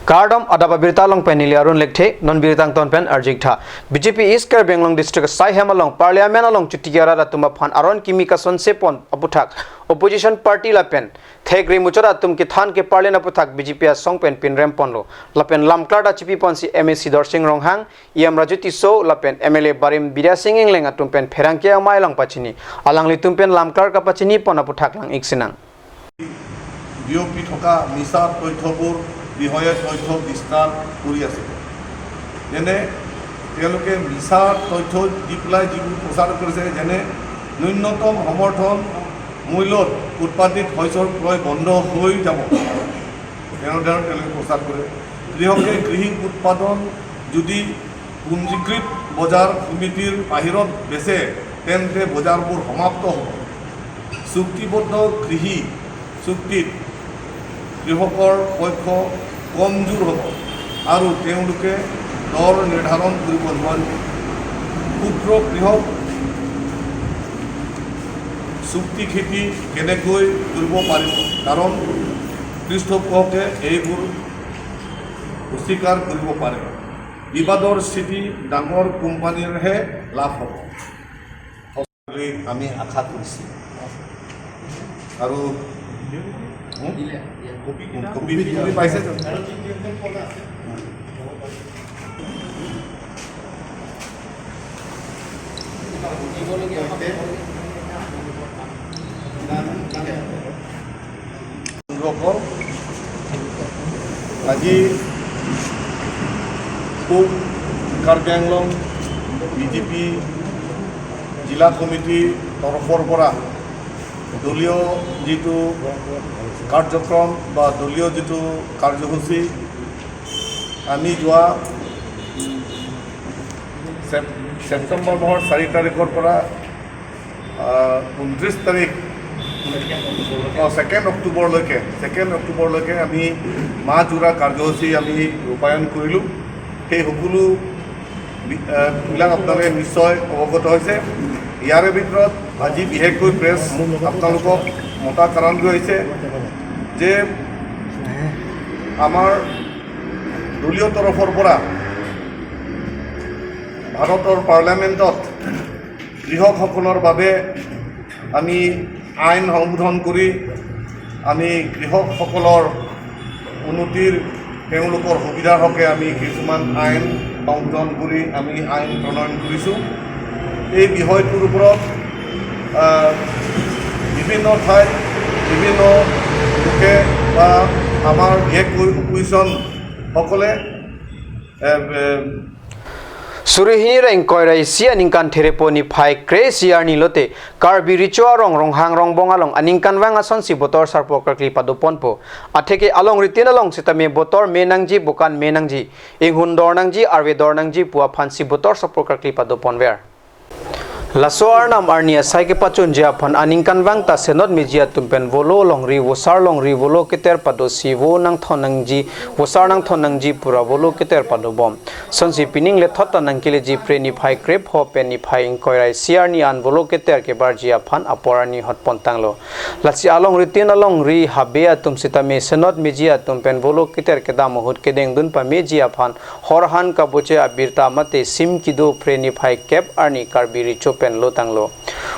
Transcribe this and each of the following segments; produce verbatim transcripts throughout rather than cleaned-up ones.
Kardom, adap abirta along pen neli Arun Lekthe, non birta angton pen arjik tha. B J P East Karbi Anglong District asai hem along Parliament along chutiya rat atum aphan aron kimi kasonse pon aputhak opposition party lapen thek rimuchot atum kethan keparlen aputhak B J P asong pen pinrem ponlo. Lapen lamklar ta chipi ponsi M A C Dorsing Ronghang, E M Raju Tisso lapen M L A Barim Bidya Sing Engleng atum pen pherangke amei along pachini. Alanglitum pen lamklar kapachini pon aputhak lang-ik sinang. বিয়পি থকা মিছা তথ্যবোৰ বিষয়ে তথ্য বিস্তাৰ কৰি আছে। যেনে তেওঁলোকে মিছা তথ্য দি পেলাই যিবোৰ প্ৰচাৰ কৰিছে, যেনে ন্যূনতম সমৰ্থন মূল্যত উৎপাদিত শস্যৰ ক্ৰয় বন্ধ হৈ যাব, তেনেধৰণৰ তেওঁলোকে প্ৰচাৰ কৰে। কৃষকে কৃষি উৎপাদন যদি পঞ্জীকৃত বজাৰ সমিতিৰ বাহিৰত বেচে, তেন্তে বজাৰবোৰ সমাপ্ত হ'ব। চুক্তিবদ্ধ কৃষি চুক্তিত কৃষকৰ পক্ষ কমজোৰ হ'ব আৰু তেওঁলোকে দৰ নিৰ্ধাৰণ কৰিব নোৱাৰিব। ক্ষুদ্ৰ কৃষক চুক্তি খেতি কেনেকৈ কৰিব পাৰিব? কাৰণ পৃষ্ঠপোষকে এইবোৰ অস্বীকাৰ কৰিব পাৰে। বিবাদৰ স্থিতি ডাঙৰ কোম্পানীৰহে লাভ হ'ব বুলি আমি আশা কৰিছোঁ। আৰু, হুম? কপি, কপি, কপি পাইছে জানো? সংগ্ৰহ। আজি পূব কাৰ্বি আংলং বি জে পি জিলা কমিটিৰ তৰফৰ পৰা দলীয় যিটো কাৰ্যক্ৰম বা দলীয় যিটো কাৰ্যসূচী, আমি যোৱা ছেপ-, ছেপ্টেম্বৰ মাহৰ চাৰি তাৰিখৰ পৰা, আহ, ঊনত্ৰিছ তাৰিখ, অ, ছেকেণ্ড অক্টোবৰলৈকে, ছেকেণ্ড অক্টোবৰলৈকে আমি মাহজোৰা কাৰ্যসূচী আমি ৰূপায়ণ কৰিলোঁ। সেই সকলো বি-, আহ, বিলাক আপোনালোকে নিশ্চয় অৱগত হৈছে। ইয়াৰে ভিতৰত আজি বিশেষকৈ প্ৰেছ আপোনালোকক মতা কাৰণটো হৈছে যে আমাৰ দলীয় তৰফৰ পৰা ভাৰতৰ পাৰ্লিয়ামেণ্টত কৃষকসকলৰ বাবে আমি আইন সংশোধন কৰি আমি কৃষকসকলৰ উন্নতিৰ, তেওঁলোকৰ সুবিধাৰ হকে আমি কিছুমান আইন সংশোধন কৰি আমি আইন প্ৰণয়ন কৰিছোঁ। এই বিষয়টোৰ ওপৰত, আহ, বিভিন্ন ঠাইত বিভিন্ন লোকে বা আমাৰ বিশেষকৈ অপজিশ্যনসকলে, এ, এ, Suri hini ra ingkoi ra isi aningkan Therepo niphai kre-isi arni lote Karbi Recho Arong Ronghang Rongbong along aningkanvang asonsi botor sarpo karkli padoponpo. Atheke alongritin along sitame botor me nangji, bokan me nangji, inghun dor nangji, arve dor nangji pu aphansi botor sarpo karkli padoponver. Laso arnam arni asai kepachunji aphan aningkanvang ta senot meji atum pen volo longri, vosar longri, volo keter padosi, vo nangthon nangji, vosar nangthon nangji pura volo keter padobom. Sonsi pining lethot ta nangkeleji Phre niphai krepho pen niphai ingkoi ra isi arni an volo keter kebarji aphan apor arni hotpon tanglo. Lasi alongritin alongri habe atum sitame senot meji atum pen volo keter kedam ahut kedengdun pameji aphan horhan kaboche abirta mate sim kedo Phre niphai kep arni Karbi Recho pen lo tanglo.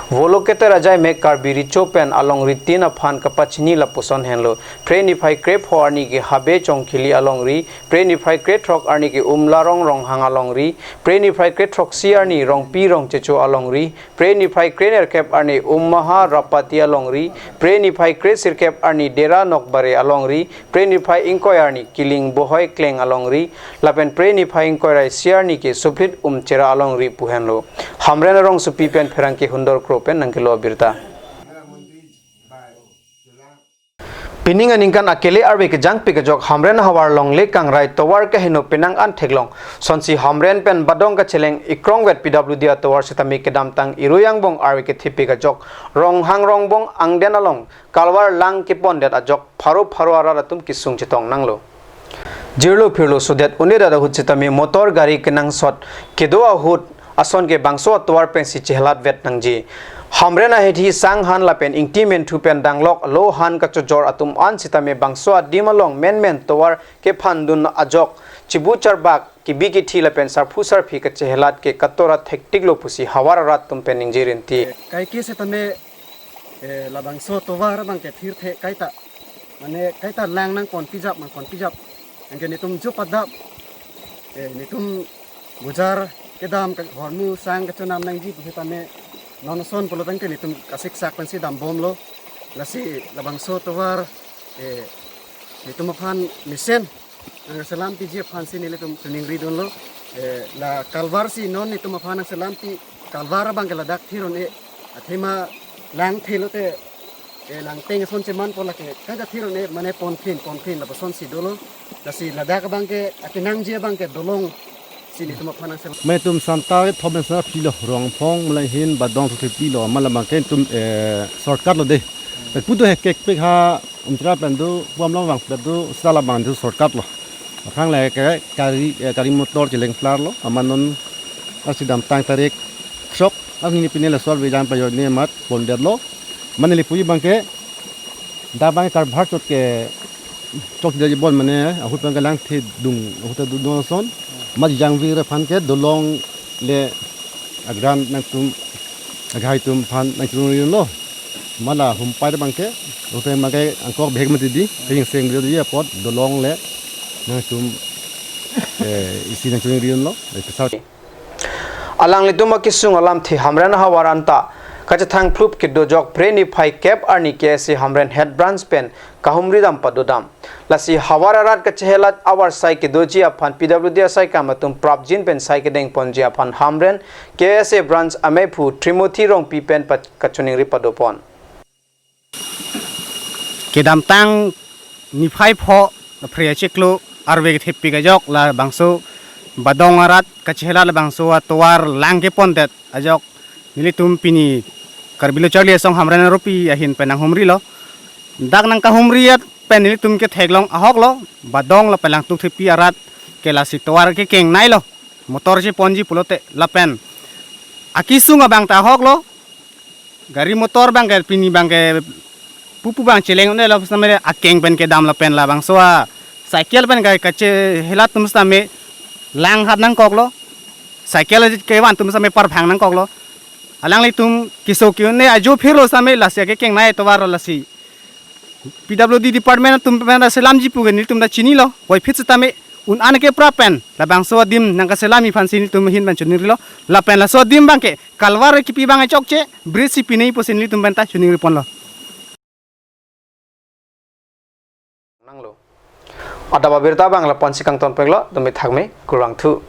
Volo keter ajai mek Karbi Recho pen alongritin aphan kapachini lapuson henlo. Phre niphai krepho arni ke habe Chongkhili alongri, Phre niphai krethrok arni ke Umlarong Ronghang alongri, Phre niphai krethroksi arni Rongpi Rongchecho alongri, Phre niphai krenerkep arni Ummaha Rapati alongri, Phre niphai kresirkep arni Dera Nokbare alongri, Phre niphai ingkoi arni Kiling Bohoi Kleng alongri, lapen Phre niphai ingkoi ra isi arni ke Suphit Umchera alongri pu henlo. Hamren arongsopi pen pherangke Hundor Kro pen nangkelo abirta. Pining aningkan akele arve kejangpik ajok Hamren havar longle kangrai tovar keheno penang an theklong. Sonsi Hamren pen Badong kacheleng ikrongvet P W D atovar sitame kedamtang irui angbong arve kethipik ajok Ronghang Rongbong angden along kalvar lang kepondet ajok pharo pharo arat atum kesung chetong nanglo. Jirlo phirlo sodet un'edet ahut sitame motor gari kenangsot kedo ahut ason ke bangso atovar pensi chehelat vet nangji. Hamren ahethi sang han lapen ingti menthu pen danglok alo han kachojor atum an sitame bangso adim along menmen tovar kephandun ajok chibu charbak kebi kethi lapen sarphu sarphi kachehelat ke katora thektiklo pusi havar arat atum pen ningje rinti. Kaike sitame, eh, labangso tovar abang ke thirthe kaita. Mane kaita lang nangpon pijap, nangpon pijap. Anke netum jo padap, eh, netum bujar kedam ka hormu sang kachonam nangji pusitame non ason pulo tangte netum kasiksak pensi dambomlo. Lasi labangso tovar, eh, netum aphan mesen nangselam piji aphansi nelitum chiningri dunlo. Eh, la kalvar si non netum aphan nangselam pi kalvar abang ke ladak thir un-e. Athema lang thelo te, eh, lang teng ason cheman po lake kaja thir un-e mane ponphin, ponphin lapuson si dolo. Lasi ladak abang ke akenangji abang ke dolong si netum aphan nangselam. Mane netum santa ke thom santa pilo, Rongphong, Malaihin, Badong, Thukthepilo, mala abang ke netum, eh, shortcut lo de. Putu he kekpek ha Umtra pen do, Puamlong vang pen do, sala abang do shortcut lo. Aphrang le ke gari, eh, gari motor cheleng plar lo, amat non arsi damtang tarik throk, arni pine laso arve jan payo ne mat pondetlo. Mane le puji abang ke, dak abang karbhar chot ke chok de bon mane, ahut abang ke lang the dung, ahut ta dung ason, mat jangvir aphan ke dolong le agran nangtum aghai atum aphan nangchuningri dunlo. Mala humpai abang ke, ahut abang ke angkok bhek mati di, hing seng di apot dolong le nangtum, eh, isi nangchuningri dunlo, eh, kesar. Alanglitum akesung alamthe Hamren ahavar anta kachethang phlup kedo ajok Phre niphai kep arni K S A Hamren Head Branch pen kahumri dam padodam. Lasi havar arat kachehelat avarsai kedoji aphan P W D asaikam atum prapjin pen sai kedeng ponji aphan Hamren K S A Branch ameiphu Trimothy Rongpi pen pa-, kachiningri padopon. Kedamtang niphai pho, Phre achiklo arve kethepik ajok labangso Badong arat kachehelat labangso atovar lang kepondet ajok nelitum pini Karbi Lo Charli Asong Hamren Aropi ahin pen nanghumrilo. Dak nangkahumri at pen nelitum ketheklong ahoklo, Badong lapen Langtukthepi arat ke lasi tovar kekeng nailo, motor cheponji pulote lapen akesung abang ta ahoklo, gari motor abang ke pini abang ke pupu abang cheleng un-elo, samele akeng pen kedam lapen labangso acycle pen ke kachehelat atum sitame lang hat nangkoklo, cycle kevan atum sitame parphang nangkoklo. Alanglitum keso ke-un-e ajo phirlo sitame lasi akekeng nai tovar lasi P W D department atum pen ta selamji pu ke nelitum ta chinilo, puvoiphit sitame un-an keprap pen labangso adim nangkaselamji aphansi nelitum ahin pen chiningrilo, lapen laso adim abang ke kalvar kipi abang chokche, bridge si pinei pusi nelitum pen ta chiningri ponlo. Nanglo. Adap abirta abang lapu-ansi kangton peklo, tumi thakme, kurvangthu.